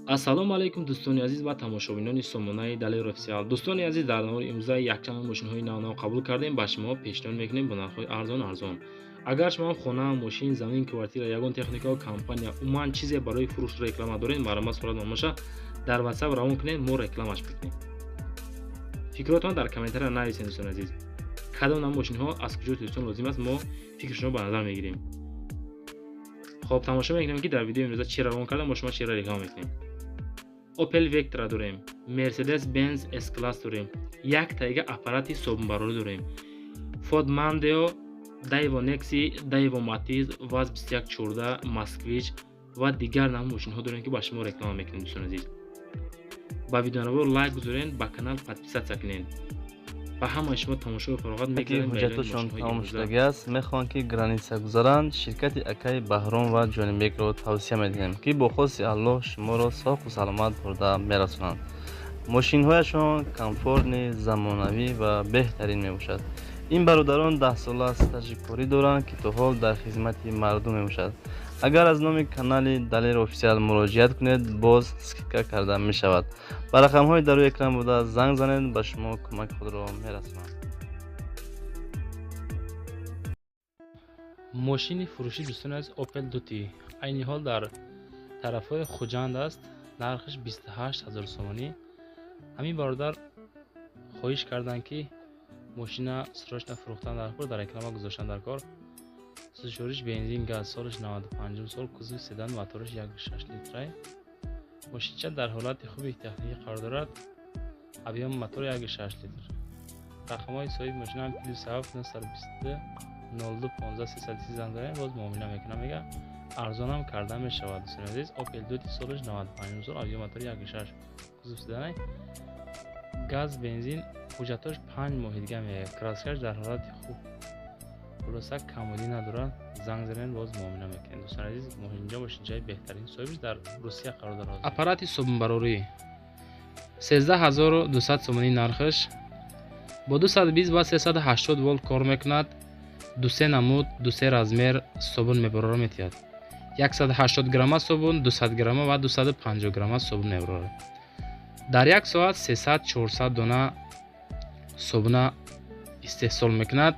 Ассалому алайкум дӯстони азиз ва тамошобинони сомонаи Далер Официал. Дӯстони азиз, дар навори имрӯза якчанд мошинҳои навнав қабул кардем, ба шумо пешниҳод мекунем бо нархҳои арзон арзон. Агар шумо хона, мошин, замин, квартира, ягон техника ва компания, умуман чизе барои фурӯш реклама доред, марҳамат сурат номаша дар WhatsApp равон кунед, мо рекламаш мекунем. Фикротон дар комментария нависед, дӯстони азиз. Кадом нам мошинҳо аз куҷо дӯстон лозим аст, мо фикри шумо ба назар мегирем. Хоб, тамошо мекунем, ки дар видеои имрӯза чӣ равон кардам, мо шумо чиро реклама мекунем. Opel Vectra дорем, Mercedes-Benz S-Class дорем, як тайга аппарати собунбарорӣ дорем, Ford Mondeo, Daewoo Nexi, Daewoo Matiz, ВАЗ 2114, Москвич ва дигар нам мошинҳо дорем, ки ба шумо реклама мекунем, дӯстони азиз. Ба видеонавор лайк гузорен, ба канал подписаться кунед. Ба ҳамаи шумо тамошои фароғат мекунем. Ҳуҷҷатошон тамом шудагӣ аст, мехоҳанд, ки граница гузаранд. Ширкати акаи Баҳром ва Ҷонибекро тавсия медиҳем, ки бо хости Аллоҳ шуморо соқу саломат бурда мерасонанд. Мошинҳояшон комфортный, замонавӣ ва беҳтарин мебошад. Ин бародарон 10 сола стажи корӣ доранд, ки то ҳол дар хизмати мардум мебошад. Агар аз номи канали Далер Официал муроҷиат кунед, боз скидка карда мешавад. Ба рақамҳои дар рӯи экран буда занг занед, ба шумо кӯмаки худро мерасонанд. Мошини фурӯшӣ, дӯстони азиз, Opel Duty айни ҳол дар тарафҳои Хуҷанд аст, нархаш 28 000 сомонӣ. Ҳамин бародар хоҳиш карданд, ки мошина срочно фурӯхтан дар кор, дар реклама гузоштан дар кор. Сӯзишвориш бензин, газ, солаш 95 сол, кузови седан, мотораш 1,6 литрай. Мошинча дар ҳолати хуби техникӣ қарор дорад, объёми мотор 1,6 литр. Рақамҳои соҳиби мошина +7 922 02 15 330 занг занед, боз муомила мекунам, мега, арзонам карда мешавад. Дӯстони азиз, Opel Duty, солаш 95 сол, объёми мотор 1,6, кузов седанай, газ, бензин, ҳуҷҷатош 5 моҳи дига меояд, краскаш дар ҳолати хуб, хулоса камбудӣ надорад. Занг занед, боз муомила мекунем. Дӯстони азиз, мошинҷа мошинчаи беҳтарин, соҳибаш дар Русия қарор дорад. Аппарати собунбарорӣ 13 200 сомонӣ нархаш, бо 220 ва 380 волт кор мекунад, дусе намуд, дусе размер собун мебарора метиҳад: 180 грамма собун, 200 грамма ва 250 грамма собун мебарорад. Дар як соат 300-400 дона собуна истеҳсол мекунад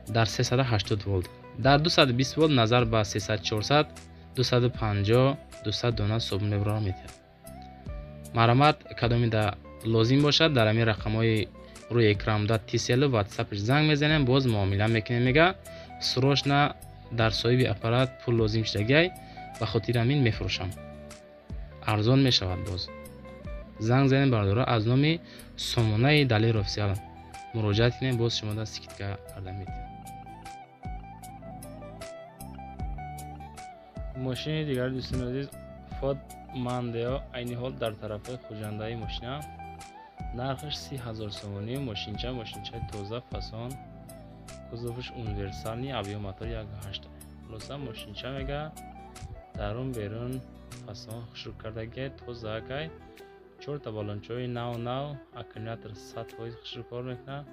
дар 380 волт. Дар 220 волт назар ба 300-400, 250, 200 дона собун мебарора метиҳад. Марҳамат, кадомида лозим бошад, дар ҳамин рақамҳои рӯи экран буда Тиселу ватсапш занг мезанем, боз муомила мекунем. Мега, срочно дар соҳиби аппарат пул лозим шудагиай, ба хотири ҳамин мефурӯшам, арзон мешавад. Боз занг занем, бародаро, аз номи сомонаи Далер Официал муроҷиат кунем, боз шумода скидка карда метиҳем. Мошини дигар, дӯстони азиз, Ford Mondeo, айни ҳол дар тарафҳои Хуҷандаи мошина, нархаш 30 000 сомонӣ. Мошинча мошинчаи тоза, фасон, кузоваш универсальный, объём мотор 1,8. Хулоса, мошинча, мега, дарун берун фасон, хушрӯ кардагиай, тозаакай, чорта балончаҳои нав нав, аккумулятор 100% хушрӯ кор мекунад.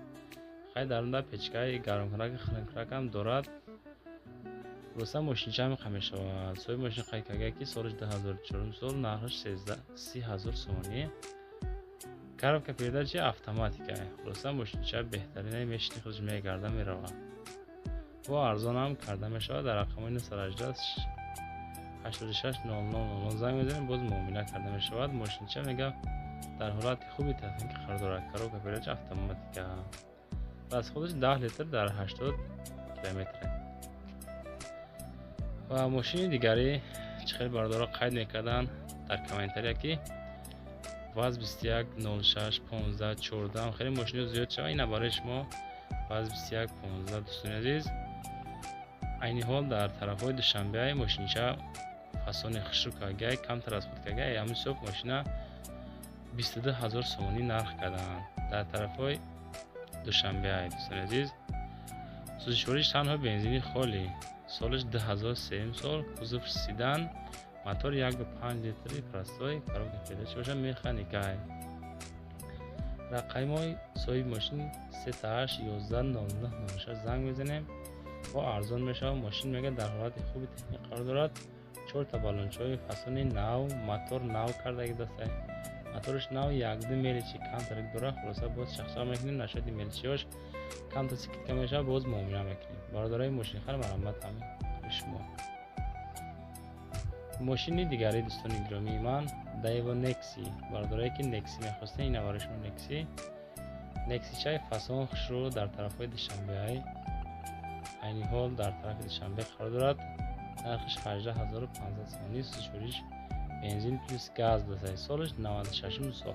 Хай, дарунда печкаи гармкунаки, хунуккунакам дорад. Хулоса, мошинча ҳамиқа мешавад. Соҳиби мошин қайд кардагиай, ки солаш 2004 сол, нархаш 30 000 сомонӣ, коробка передачи автоматика. Хулоса, мошинча беҳтаринай, мешини, худаш мегарда, меравад. Бо арзонам карда мешавад. Дар рақамҳои 918 86 00 00 занг мезанем, боз муомила карда мешавад. Мошинча, мега, дар ҳолати хуби техникӣ қарор дорад, коробка передачи автоматика, расходаш 10 литр дар 80 километр. Ва мошини дигарӣ, чӣ хел бародаро қайд мекарданд дар комментария, ки ВАЗ 21 06 15 14, хеле мошино зиёд шава. Ина барои шумо ВАЗ 21 15. Дӯстони азиз, айни ҳол дар тарафҳои Душанбеай. Мошинча фасони хушрӯ кардагиай, камтар аз худ кардагиай. Ҳамин ҳисоб мошина 22 000 сомонӣ нарх карданд, дар тарафҳои Душанбеай. Дӯстони азиз, сӯзишвориш танҳо бензини холӣ, солаш 2003 сол, кузов седан, мотор 1,5 литри простой, коробка передачи боша, механикай. Рақамҳои соҳиби мошин 38 11 09 06, занг мезанем, бо арзон мешавад. Мошин, мега, дар ҳолати хуби техникӣ қарор дорад. Чорта баллончаҳои фасони нав, мотор нав кардаги дастай. Мотораш нав, якду мелочи камтарик дора. Хулоса, боз чахчах мекунем, нашоди мелочиҳош камта скидка мешавад, боз муомила мекунем. Бародарои мошинхар, марҳамат, ҳамин шумо. Мошини дигари, дӯстони гиромии ман, Daewoo Nexi. Бародарое ки Nexi мехостем, ина барои шумо Nexi. Nexi-чаи фасон, хушрӯ, дар тарафҳои Душанбеай. Айни ҳол дар тарафи Душанбе қарор дорад. Нархиш 18 500 сомонӣ, сӯзишвориш бензин плюс газ дасай. Солаш 96 сол.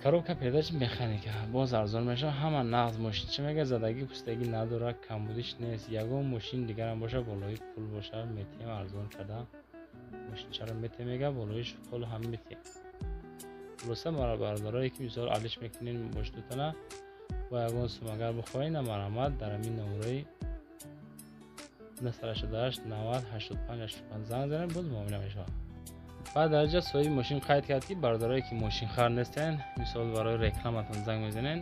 Коробка передач механика, боз арзон мешавад. Ҳама нағз мошин. Чӣ мега, задагӣ пустагӣ надорад, камбудиш нест. Ягон мошин дигарам боша, болои пул боша, метиҳем, арзон карда мошинчаро метиҳем, мега, болои пул ҳам метиҳем. Хулоса, бародарое ки мисол алиш мекунен мошинотона бо ягон сум, агар бихоҳед, марҳамат, дар ҳамин номерои 988 90 85 85 занг занед, боз муомила мешавад. Баъд дар ҷа соҳиби мошин қайд кард, ки бародарое ки мошинхар нестен, мисол барои рекламатон занг мезанен,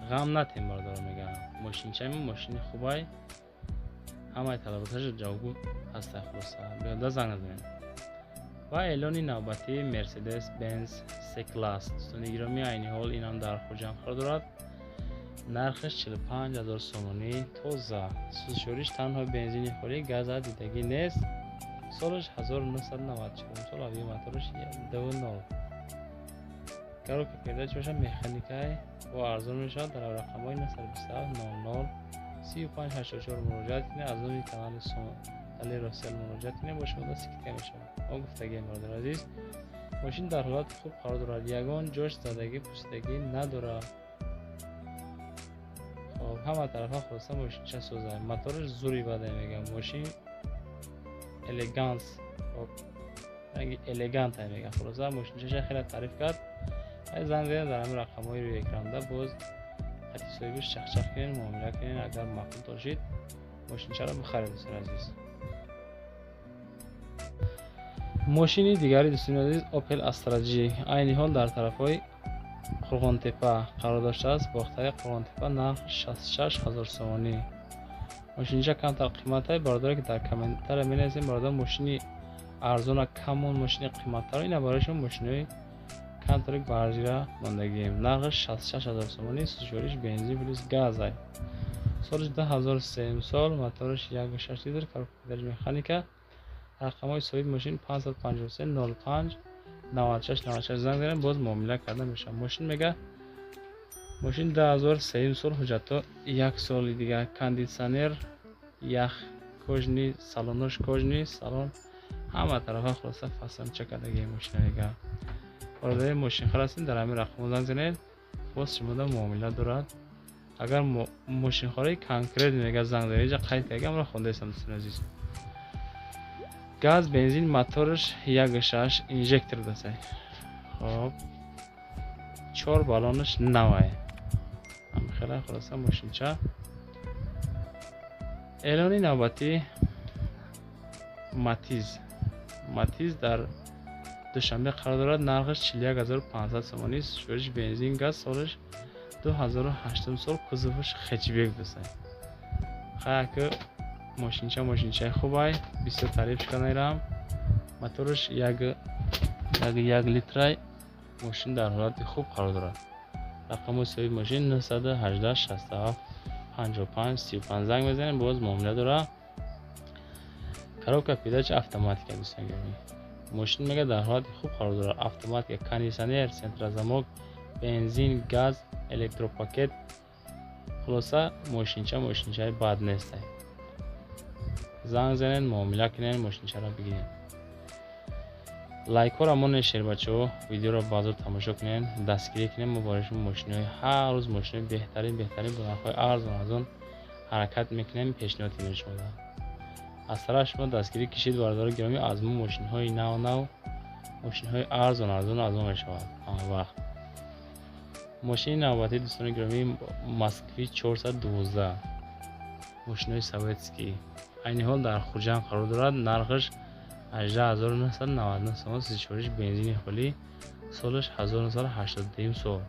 ғам натем, бародаро, мегӯям, мошинчаи мо мошини хубай, ҳамаи талаботаша ҷавобгӯ ҳастай. Хулоса, биёда занг назанед. Ва эълони навбатии Мерседес Бенз С класс, дӯстони гиромӣ, айни ҳол инам дар Хуҷанд қарор дорад. Нархаш 45 000 сомонӣ, тоза, сӯзишвориш танҳо бензини холӣ, газа дидагӣ нест. Солаш 1994 сол, объём мотораш 2,0, коробка передач боша механикай, бо арзон мешавад. Дар рақамҳои 927 00 35 84 муроҷиат кунед, аз номи канали Сомали Росиал муроҷиат кунед, бо шумо скидка мешавад. Мо гуфтагием, бародари азиз, мошин дар ҳолати хуб қарор дорад, ягон ҷош задагӣ пустагӣ надорад. Хоб, ҳама тарафа хулоса мошинча соза, мотораш зури баде, мегам, мошин элеганс, хоб, ранги элеганта, мегам. Хулоса, мошинчаша хеле таъриф кард. Занг занед дар ҳамин рақамҳои рӯи экранда, боз хати соҳибиш чахчах кунед, муомила кунед, агар маъқул дошед, мошинчаро бихаред, дӯстони азиз. Мошини дигари, дӯстони азиз, Opel Astra G, айни ҳол дар тарафҳои Қурғонтепа қарор доштааст, Бохтари Қурғонтепа, нарх 66 000 сомонӣ. Мошинча камтар қиматай. Бародаре ки дар комментария менависем, бародар, мошини арзона камон, мошини қиматтаро, ина барои шумо мошинои камтари барзира мондагием. Нархаш 66 000 сомонӣ, сӯзишвориш бензин плюс газай, солаш 2003 сол, мотораш 1,6 литр, коробка механика. Рақамҳои соҳиби мошин 553 05 96 96, занг занед, боз муомила карда мешавад. Мошин, мега, мошин 2003 сол, ҳуҷҷатҳо як соли дигар, кондитсионер, ях, кожаный салонош, кожаный салон, ҳама тарафа хулоса фасонча кардагии мошина, мега. Бародари мошинхар ҳастем, дар ҳамин рақамҳо занг занед, боз шумода муомила дорад. Агар мошинхораи конкрет, мега, занг занед, иҷа қайд карда, амро хондаистам, дӯстони азиз. Газ, бензин, мотораш 1,6, инжектор дасай. Хоб, чор баллонаш навай, хела хулоса мошинча. Эълони навбатӣ Матиз. Матиз дар Душанбе қарор дорад, нархаш 41 500 сомонӣ, шӯриш бензин, газ, солаш 2008 сол, кузоваш хэтчбек дасай. Хаяки мошинча мошинчаи хубай, бисёр таъриф шуканайрам. Мотораш як литрай, мошин дар ҳолати хуб қарор дорад. Рақами соҳиби мошин 918 67 55 35, занг мезанем, боз муомила дорад. Коробка передач автоматика, дӯстони гиромӣ. Мошин, мега, дар ҳолати хуб қарор дорад, автоматика, кондитсионер, центрозамок, бензин, газ, электропакет. Хулоса, мошинча мошинчаи бад нестай. Занг занед, муомила кунед, мошинчаро бигиред. Лайкҳоро монед, шербачаҳо, видеоро баъзо тамошо кунед, дастгирӣ кунед. Мо барои шумо мошинои ҳар рӯз, мошинои беҳтарин, беҳтарин бо нархҳои арзон арзон ҳаракат мекунем, пешниҳод кунем шумода. Аз тараф шумо дастгирӣ кишид, бародари гиромӣ, аз мо мошинҳои нав нав, мошинҳои арзон арзон аз мо мешавад ҳамавақт. Мошини навбатӣ, дӯстони гиромӣ, Москвич 412, мошинои советский, айни ҳол дар Хуҷанд қарор дорад. Нархаш 18 999 сомон, сичориш бензини холӣ, солаш 1982 сол,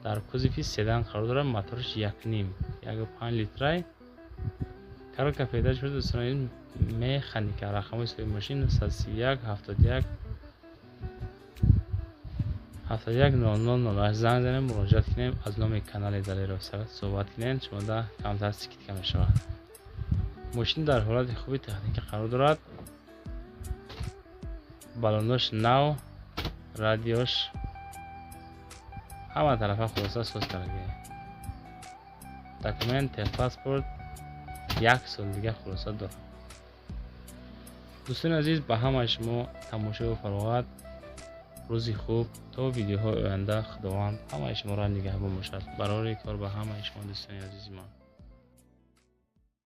дар кузови седан қарор дорад. Мотораш якним, 1,5 литрай. Коробка передач шуд, дӯстони азиз, механика. Рақамҳои соҳиби мошин 931 71 71 00 08. Занг занем, муроҷиат кунем, аз номи канали Далеро суҳбат кунем, шумода камтар скидка мешавад. Мошин дар ҳолати хуби техникӣ қарор дорад. Балонош нав, радиош ҳама тарафа хулоса соз кардагӣ. Документ, техпаспорт як сол дига хулоса дорад. Дӯстони азиз, ба ҳамаи шумо тамошою фароғат, рӯзи хуб, то видеоҳои оянда. Худованд ҳамаи шуморо нигаҳбон бошад. Барори кор ба ҳамаи шумо, дӯстони азизи ман.